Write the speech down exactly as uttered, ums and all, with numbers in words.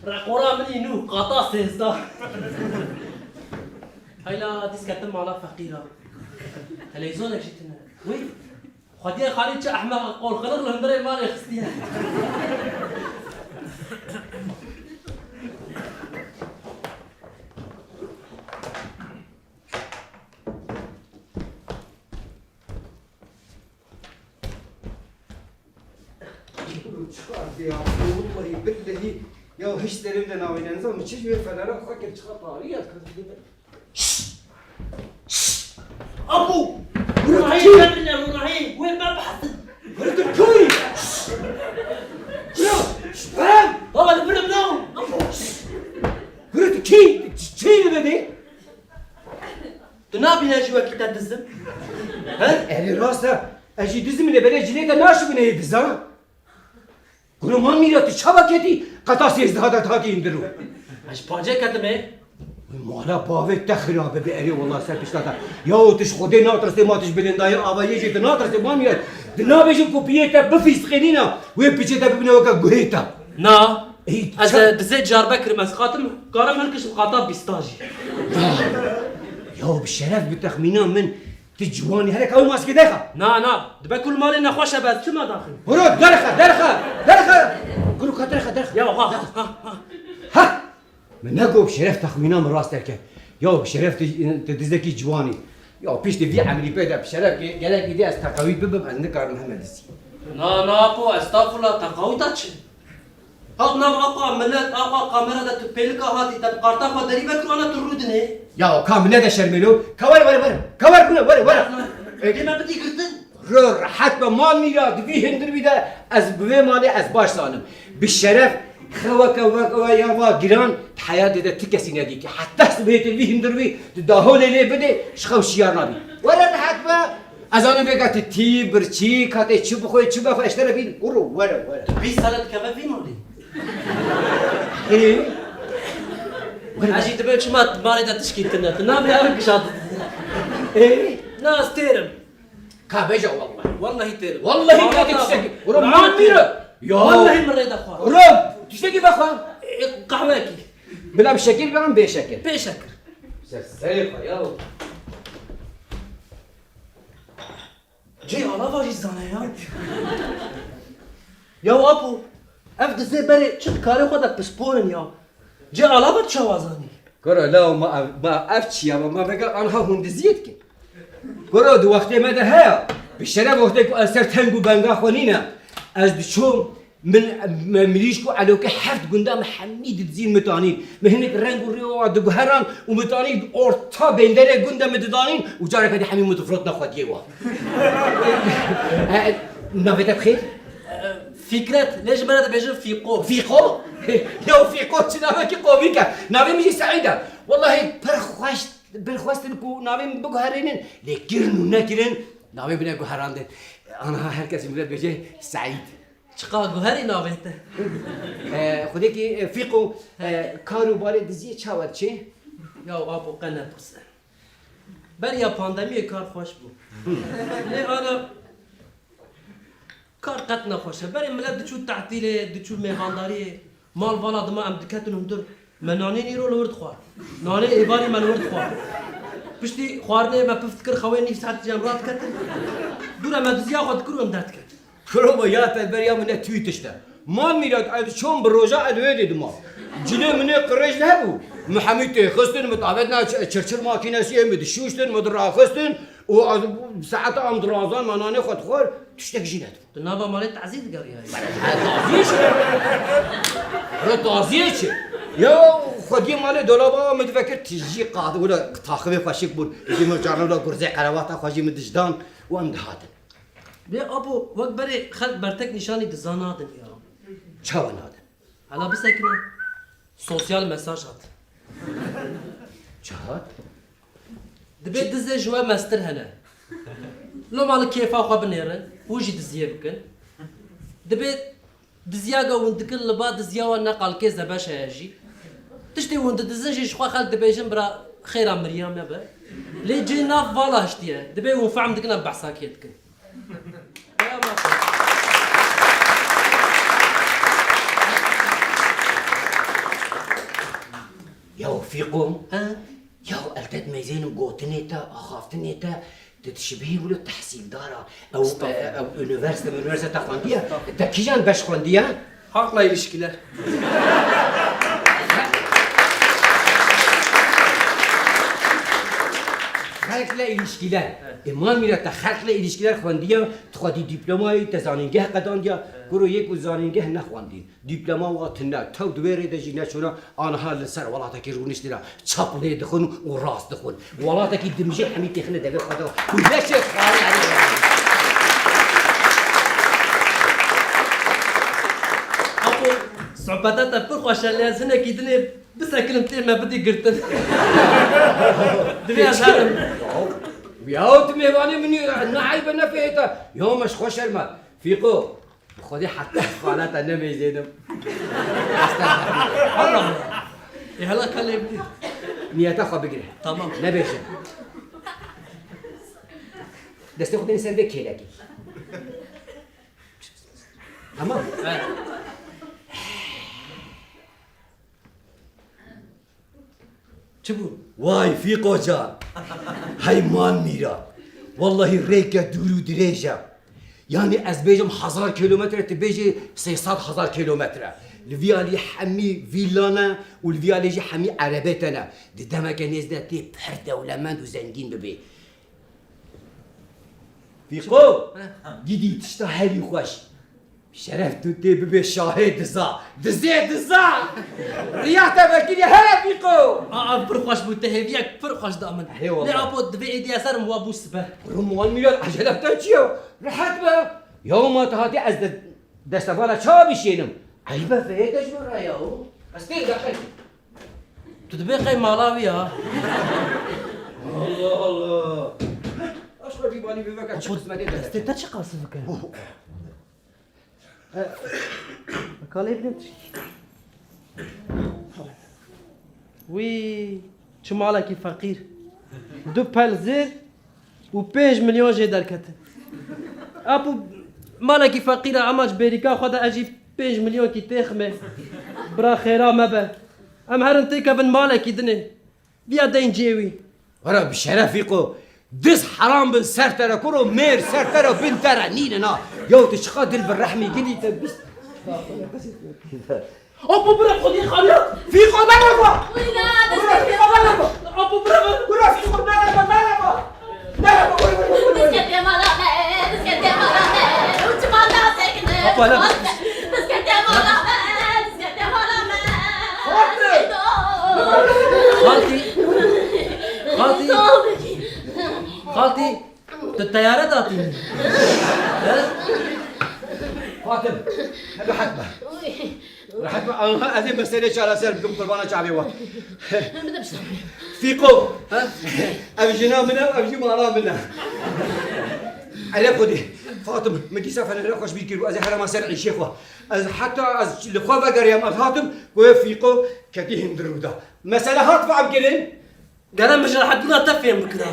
Reqora min î nû, qata sêzdeh. Heyla dîs ketim mala feqîra. Televîzyonek jî tune. Wî, xwediyê xalî çi ehmeq qolxiliq li hundirê malê xistiye. Çiqas ya, wellehî billehî ya, hiç serê de navêne, nizam çi ji wê fenera xwe kir, çiqas tarî ya. Apo! Rûnahî, Rûnahî, Rûnahî, wê me behsin. Gurê tu kî? Ya, şüphem. Baba, li birim ne? Apo! Gurê tu kî? Çi li vê dê? Tu nabîne jî wekî te dizim? He? Erê rast e. Ez jî dizim lê belê cilê te naşibine yê diza. Guro Mal Mîra, tu çawa ketî? Qeta sêzdeh de hatî hindiro. Ez ji pancê ketime. Mala bavê te xirabe be erê wela ser pişta te. Ya tu ji Xwedê natirsê, ma tu ji bilindayê avayê jî tu natirsê Mal Mîra. Tu nabêjin ku piyê te bifîsqênîna, wê piçê te bibine weke guhê te. Na. Ey, Ez ça- e, dizê carbe kirim, ez xatim, karim hilkişim xata bîsta jî. Ya bi şeref bi texmîna min tu ciwanî, hele ka ew maskê derxe. Na, na, dibe ku li malê nexweş e, be ez çima daxim? Bro, derxe, derxe, derxe. Guru ka derxe, derxe. Ya, ha, ha, ha. Ha! Min negot bi şeref texmîna min rast derket. Ya bi şeref tu, tu dizekî ciwanî. Ya piştî vî emrî pê de bi şeref ge-, gerek îdî ez teqewît bibim, ez nikarim heme dizî. Na, na, po, estağfurullah, teqewîta çi? Hat nav aqa, millet aqa kamera de tu pêlika hatî, te bi qarta xwe derî vekir, ana tu rûdinê. Ya ka min nede şermê lo. Ka were, were, were. Ka were, were, were, were. Ê, dê me bidî girtin. Ro, rehet be, Mal Mîra, di vî hindirvî de ez bi vê malê ez baş zanim. Bi şeref, xeweke weke we ya va giran, di heyatê de ti kesî nedî ki. Heta sibê tu vî hindirvî, tu daholê lê bidê, ji xew şiyar nabî. Were rehet be. Ez zanim vêga tu tî, birçî, katê çi bixwe, çi vexwe, eştere bîn. Guro, were, were. Bîst sale dikeve vî malê. Ê? Ez jî dibe çima malê de tişkî tune. Tu nabê ev gişa tu. Ê? Na, ez têrim. Ka beja wellahî. Wellahî têrim. Wellahî ka tê tiştekî. Uro Mal Mîra. Ya. Wellahî min rê de xwar. Uro, tiştekî vexwe. Ê, qehwekî. Bila bi şekil be an bê şekil? Bê şekil. Ser serê xwe ya. Cê alava jî zane ya. Ya apo, ev dizê berê çi dikarê xwe de pisporin ya. Cê alava çawa zanî? Koro la ma ev, ma ev çi ya, ma vega anha hûn diziyê dikin. Koro di wextê me de heye. Bi şeref wextê ku ez ser teng û benga xwe nîne. Ez diçûm, min, me mirîşk û elokê heft gunda me hemî didizîn mitanîn. Me hinek reng û rêwa diguheran û mitanîn orta bênderê gunda me didanîn û careke dî hemî min difrotna xwediyê wa. E, navê te bi xêr? Fikret, lê ji me re dibêjin Fîqo. Fîqo? Ya Fîqo çi navekî komîk e. Navê min jî Seîd e. Wellahî pir xweş bilxwestin ku navê min biguherînin. Lê kirin û nekirin navê min neguherandin. Aniha her kesî min re dibêje Seîd. Çiqa guherî navê te? E, xwedêkî, e, Fîqo, e, kar û barê diziyê çawa diçe? Ya apo qe nepirse. Beriya pandemiyê kar xweş bû. Lê ana kar qet nexweş e. Berê milet diçû tehtîlê, diçû mêvandariyê. Mal vala dima em diketin hundir. Me nanê nîro li wir dixwar. Nanê êvarî me li wir dixwar. Piştî xwarinê me pif dikir, xewê nîv saet jî em radiketin. Dûre me diziya xwe dikir û em derdiketin. Kuro ya te beriya min ne tûy tişt e. Mal Mîrat ez çom bi roja ez wê dê dima. Cilê min ê qirêj hebû. Min hemî têxistin, min davet na ç-, çirçir makînesiyê min dişûştin, min diraxistin û ez saeta em dirazan me nanê xwe dixwar, tiştek jî nedibû. Tu nava malê tazî digeriyayî. Taziyê çi? Re taziyê çi? Ya xwediyê malê dolaba min divekir tijî qad wila taxivê xweşik bûn. Jî min carna wila gurzê qerewata xwe jî min dijdan û em dihatin. Lê apo, wek berê xelk bertek nîşanî diza nadin ya. Çawa nadin? Hela bisekine. Sosyal mesaj hat. Çi hat? Dibê dizê ji we mestir hene. Loma li kêfa xwe binêrin û jî diziyê bikin. Dibê diziyaka hûn dikin li ba diziya wan ne qalkê zebeş heye jî. Tiştê hûn didizin jî ji xwe xelk dibêjin bira xêra miriya me be. Lê cihê nav vala hiştiye. Dibê hûn fehm dikin em behsa kê dikin. Peyama xwe. Ya Fîqo, ha? Ya ez te dimeyzênim gotinê te, axaftinê te, tu dişibihî wilo tehsîldar a. Ew, Estağfurullah. E, ew unîversîte, unîversîte te xwendiye. Estağfurullah. Te kîjan beş xwendiye? Halkla ilişkiler. Halkla ilişkiler. Evet. E, Mal Mîra, te halkla ilişkiler xwendiye, tu xwedî dîplomayî, te zanîngeh qedandiye. Evet. Kuro yek û zanîngeh nexwendî. Dîploma wa tune, tew di wê rê de jî neçûna, aniha li ser welatekî rûniştine, çap lê dixwin û rast dixwin. Welatekî dimijê hemî têxine devê xwe de. Ku neçê xwarê erê. Apo, sohbeta te pir xweş e, lê ez hinekî dinê bisekinim tê me bidî girtin. Divê ez herim. Ya tu mêvanê min î, ne eyb e, ne fêhê te. Ya me ji xwe şerm e. Fîqo. Bi Xwedê heta xala te nemeyzênim. Allah Allah. Ê hala ka lê bidî. Niyeta xwe bigire. Tamam. Nebêje. Destê xwe dene ser vê kêlekê. Tamam. Evet. Çi bû? Way Fîqo can! Hey Mal Mîra! Wellahî rêke dûr û dirêj e. Yanî ez bêjim hezar kîlometre, tu bêjî sê sed hezar kîlometre. Li vî alî hemî vîla ne û li vî alî jî hemî erebê te ne. Di demeke nêz de tê pir dewlemend û zengîn bibî. Fîqo, gidî tişta herî xweş. Şeref tu tê bibê şahê diza. Dizê diza! Riya te vekirî here Fîqo! A, ev pir xweş bû, te hêviyek pir xweş da min. Hê wallah. Lê apo, divê êdî ez herim wa bû sibe. Rum wan mîran, ecele te çi ye? Rehet be. Ya ma te hatî ez de destevana çawa bişênim? Eyb e, feyê te ji min re ya. Ez tê de Tu dibê qey mala wî ya. Allah Allah. Aşka bîbanî biveke çi Apo, qismetê te destê dike. Te çi qasî bike? He. Kalê bilin. Wî, çi malekî feqîr. Du pel zêr û pênc milyon jê derketin. Apo, malekî feqîr e, ema ji bêrîka xwe de ez jî pênc milyonkî têximê. Bira xêra me be. Em herin têkevin malekî dinê. Viya deyn cihê wî. Were bi şeref Fîqo. Diz heram bin ser te re kuro, mêr ser te re, bin te re nînin ha. Yaw tu çiqa dil bi rehmî gilî te bîst. Apo bira Xwedê xaniyat. Fîqo merhaba. Wîna, Bira Fîqo merhaba. Apo bira bira. Bira Fîqo merhaba, merhaba. Merhaba, buyur, buyur, buyur, buyur. Diskete mala me, diskete mala me. Uçma da sekine. Apo hele. Diskete mala me, diskete mala me. Fatih. Xaltî. Xaltî. Xaltî. Tu teyare datî. He? Fatim, rehet be. Rehet be, aha, ez ê meselê çareser bikim, qurbana çavê we. Fîqo, ha? Ev jina min e, ev jî mala min e. Ere Xwedê, Fatim, min dîsa fenere xweş bîr kir û ez ê herema ser îşê xwe. Ez heta ez li xwe vegeriyam, ez hatim, ku yê Fîqo ketî hindir rû da. Mesele hat fehm kirin? Gere min ji rehetbûna te fêm bikira.